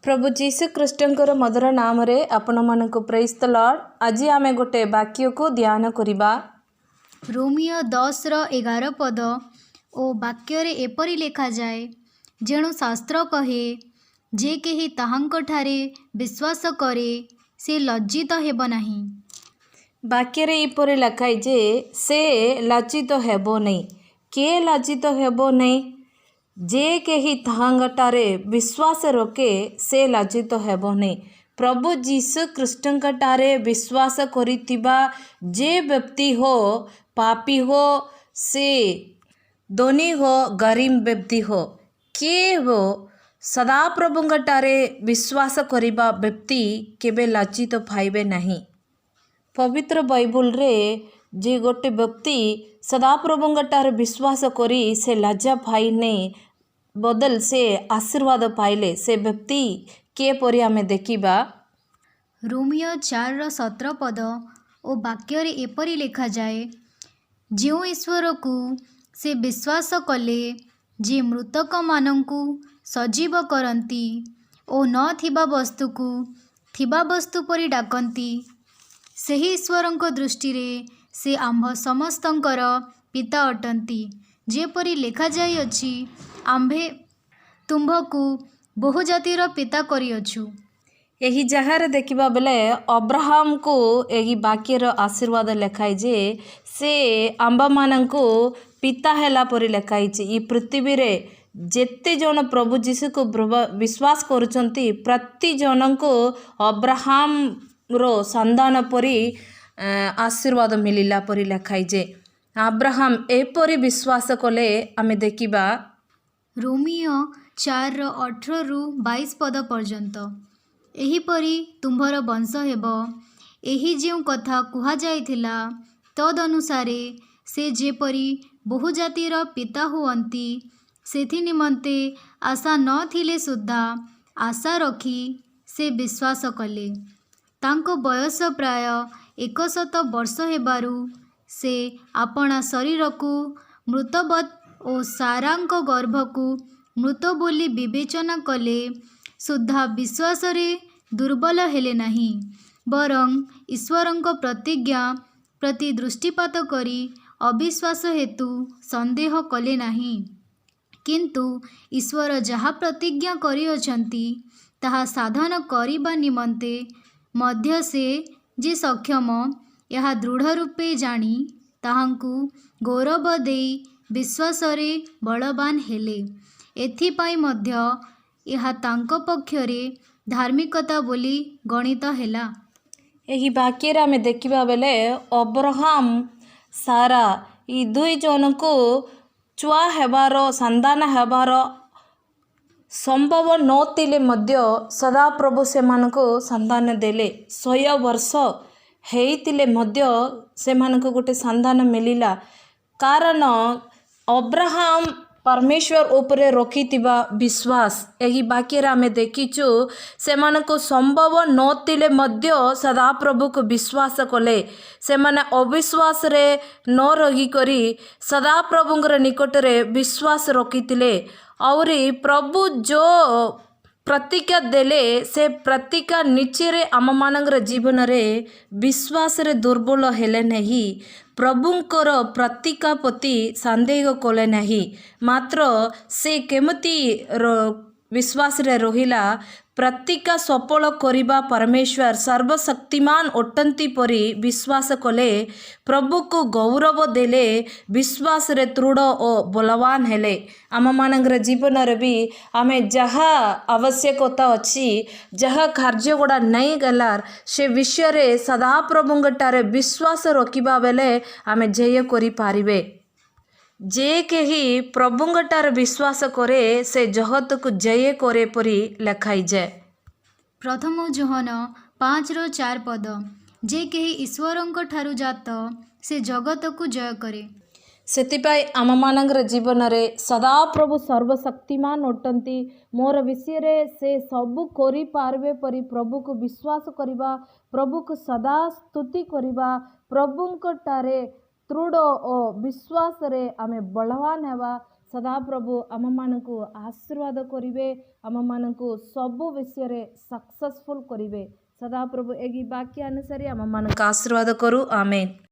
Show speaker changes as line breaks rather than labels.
ପ୍ରଭୁ ଯୀଶୁ ଖ୍ରୀଷ୍ଟଙ୍କର ମଧୁର ନାମରେ ଆପଣମାନଙ୍କୁ ପ୍ରେଜ୍ ଦ ଲର୍ଡ଼। ଆଜି ଆମେ ଗୋଟେ ବାକ୍ୟକୁ ଧ୍ୟାନ କରିବା।
ରୋମୀୟ 10ର 11 ପଦ ଓ ବାକ୍ୟରେ ଏପରି ଲେଖାଯାଏ, ଯେଣୁ ଶାସ୍ତ୍ର କହେ, ଯେ କେହି ତାହାଙ୍କଠାରେ ବିଶ୍ୱାସ କରେ, ସେ ଲଜ୍ଜିତ ହେବ ନାହିଁ।
ବାକ୍ୟରେ ଏପରି ଲେଖାଏ ଯେ ସେ ଲଜ୍ଜିତ ହେବ ନାହିଁ। କିଏ ଲଜ୍ଜିତ ହେବ ନାହିଁ? ଯେ କେହି ତାହାଙ୍କଠାରେ ବିଶ୍ୱାସ ରଖେ, ସେ ଲଜ୍ଜିତ ହେବ ନାହିଁ। ପ୍ରଭୁ ଯୀଶୁ ଖ୍ରୀଷ୍ଟଙ୍କଠାରେ ବିଶ୍ୱାସ କରିଥିବା ଯେ ବ୍ୟକ୍ତି ହୋ, ପାପୀ ହୋ, ସେ ଧନୀ ହୋ, ଗରିବ ବ୍ୟକ୍ତି ହୋ, କିଏ ହୋ, ସଦାପ୍ରଭୁଙ୍କଠାରେ ବିଶ୍ୱାସ କରିବା ବ୍ୟକ୍ତି କେବେ ଲଜ୍ଜିତ ପାଇବେ ନାହିଁ। ପବିତ୍ର ବାଇବଲରେ ଯେ ଗୋଟେ ବ୍ୟକ୍ତି ସଦାପ୍ରଭୁଙ୍କଠାରେ ବିଶ୍ୱାସ କରି ସେ ଲଜ୍ଜା ପାଇନି, ବଦଲ ସେ ଆଶୀର୍ବାଦ ପାଇଲେ, ସେ ବ୍ୟକ୍ତି କିଏ ପରି ଆମେ ଦେଖିବା।
ରୋମୀୟ 4ର 17 ପଦ ଓ ବାକ୍ୟରେ ଏପରି ଲେଖାଯାଏ, ଯେଉଁ ଈଶ୍ୱରକୁ ସେ ବିଶ୍ୱାସ କଲେ, ଯେ ମୃତକମାନଙ୍କୁ ସଜୀବ କରନ୍ତି ଓ ନଥିବା ବସ୍ତୁକୁ ଥିବା ବସ୍ତୁ ପରି ଡାକନ୍ତି, ସେହି ଈଶ୍ୱରଙ୍କ ଦୃଷ୍ଟିରେ ସେ ଆମ୍ଭ ସମସ୍ତଙ୍କର ପିତା ଅଟନ୍ତି। ଯେପରି ଲେଖାଯାଇଅଛି, ଆମ୍ଭେ ତୁମ୍ଭକୁ ବହୁ ଜାତିର ପିତା କରିଅଛୁ।
ଏହି ଜାଗାରେ ଦେଖିବା ବେଳେ ଅବ୍ରାହମକୁ ଏହି ବାକ୍ୟର ଆଶୀର୍ବାଦ ଲେଖାଏ ଯେ ସେ ଆମ୍ଭମାନଙ୍କୁ ପିତା ହେଲା ପରି ଲେଖା ହେଇଛି। ଏଇ ପୃଥିବୀରେ ଯେତେ ଜଣ ପ୍ରଭୁ ଯୀଶୁକୁ ବିଶ୍ୱାସ କରୁଛନ୍ତି, ପ୍ରତି ଜଣଙ୍କୁ ଅବ୍ରାହମର ସନ୍ତାନ ପରି ଆଶୀର୍ବାଦ ମିଳିଲା ପରି ଲେଖା ହେଇଛି। ଆବ୍ରାହମ ଏପରି ବିଶ୍ୱାସ କଲେ, ଆମେ ଦେଖିବା।
ରୋମୀୟ 4ର 18ରୁ 22 ପଦ ପର୍ଯ୍ୟନ୍ତ। ଏହିପରି ତୁମ୍ଭର ବଂଶ ହେବ, ଏହି ଯେଉଁ କଥା କୁହାଯାଇଥିଲା, ତଦନୁସାରେ ସେ ଯେପରି ବହୁ ଜାତିର ପିତା ହୁଅନ୍ତି, ସେଥି ନିମନ୍ତେ ଆଶା ନଥିଲେ ସୁଦ୍ଧା ଆଶା ରଖି ସେ ବିଶ୍ୱାସ କଲେ। ତାଙ୍କ ବୟସ ପ୍ରାୟ 100 ବର୍ଷ ହେବାରୁ ସେ ଆପଣା ଶରୀରକୁ ମୃତବତ୍ ଓ ସାରାଙ୍କ ଗର୍ଭକୁ ମୃତ ବୋଲି ବିବେଚନା କଲେ ସୁଦ୍ଧା ବିଶ୍ୱାସରେ ଦୁର୍ବଳ ହେଲେ ନାହିଁ, ବରଂ ଈଶ୍ୱରଙ୍କ ପ୍ରତିଜ୍ଞା ପ୍ରତି ଦୃଷ୍ଟିପାତ କରି ଅବିଶ୍ୱାସ ହେତୁ ସନ୍ଦେହ କଲେ ନାହିଁ, କିନ୍ତୁ ଈଶ୍ୱର ଯାହା ପ୍ରତିଜ୍ଞା କରିଅଛନ୍ତି, ତାହା ସାଧନ କରିବା ନିମନ୍ତେ ମଧ୍ୟ ସେ ଯେ ସକ୍ଷମ, ଏହା ଦୃଢ଼ ରୂପେ ଜାଣି ତାହାଙ୍କୁ ଗୌରବ ଦେଇ ବିଶ୍ୱାସରେ ବଳବାନ ହେଲେ। ଏଥିପାଇଁ ମଧ୍ୟ ଏହା ତାଙ୍କ ପକ୍ଷରେ ଧାର୍ମିକତା ବୋଲି ଗଣିତ ହେଲା।
ଏହି ବାକ୍ୟରେ ଆମେ ଦେଖିବା ବେଳେ ଅବ୍ରାହମ, ସାରା ଏଇ ଦୁଇ ଜଣଙ୍କୁ ଛୁଆ ହେବାର, ସନ୍ତାନ ହେବାର ସମ୍ଭବ ନଥିଲେ ମଧ୍ୟ ସଦାପ୍ରଭୁ ସେମାନଙ୍କୁ ସନ୍ତାନ ଦେଲେ। 100 ବର୍ଷ ହେଇଥିଲେ ମଧ୍ୟ ସେମାନଙ୍କୁ ଗୋଟେ ସନ୍ତାନ ମିଳିଲା, କାରଣ ଅବ୍ରାହମ ପରମେଶ୍ୱର ଉପରେ ରଖିଥିବା ବିଶ୍ୱାସ। ଏହି ବାକ୍ୟରେ ଆମେ ଦେଖିଛୁ, ସେମାନଙ୍କୁ ସମ୍ଭବ ନଥିଲେ ମଧ୍ୟ ସଦାପ୍ରଭୁକୁ ବିଶ୍ୱାସ କଲେ। ସେମାନେ ଅବିଶ୍ୱାସରେ ନ ରହିକରି ସଦାପ୍ରଭୁଙ୍କର ନିକଟରେ ବିଶ୍ୱାସ ରଖିଥିଲେ। ଆହୁରି ପ୍ରଭୁ ଯେଉଁ ପ୍ରତିଜ୍ଞା ଦେଲେ, ସେ ପ୍ରତିଜ୍ଞା ନିଚରେ ଆମମାନଙ୍କର ଜୀବନରେ ବିଶ୍ୱାସରେ ଦୁର୍ବଳ ହେଲେ ନାହିଁ। ପ୍ରଭୁଙ୍କର ପ୍ରତିଜ୍ଞା ପ୍ରତି ସନ୍ଦେହ କଲେ ନାହିଁ। ମାତ୍ର ସେ କେମିତି ବିଶ୍ୱାସରେ ରହିଲା? ପ୍ରତିଜ୍ଞା ସଫଳ କରିବା ପରମେଶ୍ୱର ସର୍ବଶକ୍ତିମାନ ଅଟନ୍ତି ପରି ବିଶ୍ୱାସ କଲେ। ପ୍ରଭୁକୁ ଗୌରବ ଦେଲେ, ବିଶ୍ୱାସରେ ଦୃଢ଼ ଓ ବଳବାନ ହେଲେ। ଆମମାନଙ୍କର ଜୀବନରେ ବି ଆମେ ଯାହା ଆବଶ୍ୟକତା ଅଛି, ଯାହା କାର୍ଯ୍ୟ ଗୁଡ଼ା ନାଇଁ ଗଲା, ସେ ବିଷୟରେ ସଦାପ୍ରଭୁଙ୍କଠାରେ ବିଶ୍ୱାସ ରଖିବା ବେଳେ ଆମେ ଜୟ କରିପାରିବେ। ଯେ କେହି ପ୍ରଭୁଙ୍କଠାରେ ବିଶ୍ୱାସ କରେ, ସେ ଜଗତକୁ ଜୟ କରେ ପରି ଲେଖା ହେଇଯାଏ।
ପ୍ରଥମ ଯୋହନ 5ର 4 ପଦ, ଯେ କେହି ଈଶ୍ୱରଙ୍କ ଠାରୁ ଜାତ, ସେ ଜଗତକୁ ଜୟ କରେ।
ସେଥିପାଇଁ ଆମମାନଙ୍କର ଜୀବନରେ ସଦାପ୍ରଭୁ ସର୍ବଶକ୍ତିମାନ ଅଟନ୍ତି, ମୋର ବିଷୟରେ ସେ ସବୁ କରିପାରିବେ ପରି ପ୍ରଭୁକୁ ବିଶ୍ୱାସ କରିବା, ପ୍ରଭୁକୁ ସଦା ସ୍ତୁତି କରିବା, ପ୍ରଭୁଙ୍କଠାରେ ଦୃଢ଼ ଓ ବିଶ୍ୱାସରେ ଆମେ ବଳବାନ ହେବା। ସଦାପ୍ରଭୁ ଆମମାନଙ୍କୁ ଆଶୀର୍ବାଦ କରିବେ, ଆମମାନଙ୍କୁ ସବୁ ବିଷୟରେ ସକ୍ସେସଫୁଲ୍ କରିବେ। ସଦାପ୍ରଭୁ ଏହି ବାକ୍ୟ ଅନୁସାରେ ଆମମାନଙ୍କୁ ଆଶୀର୍ବାଦ କରୁ। ଆମେନ୍।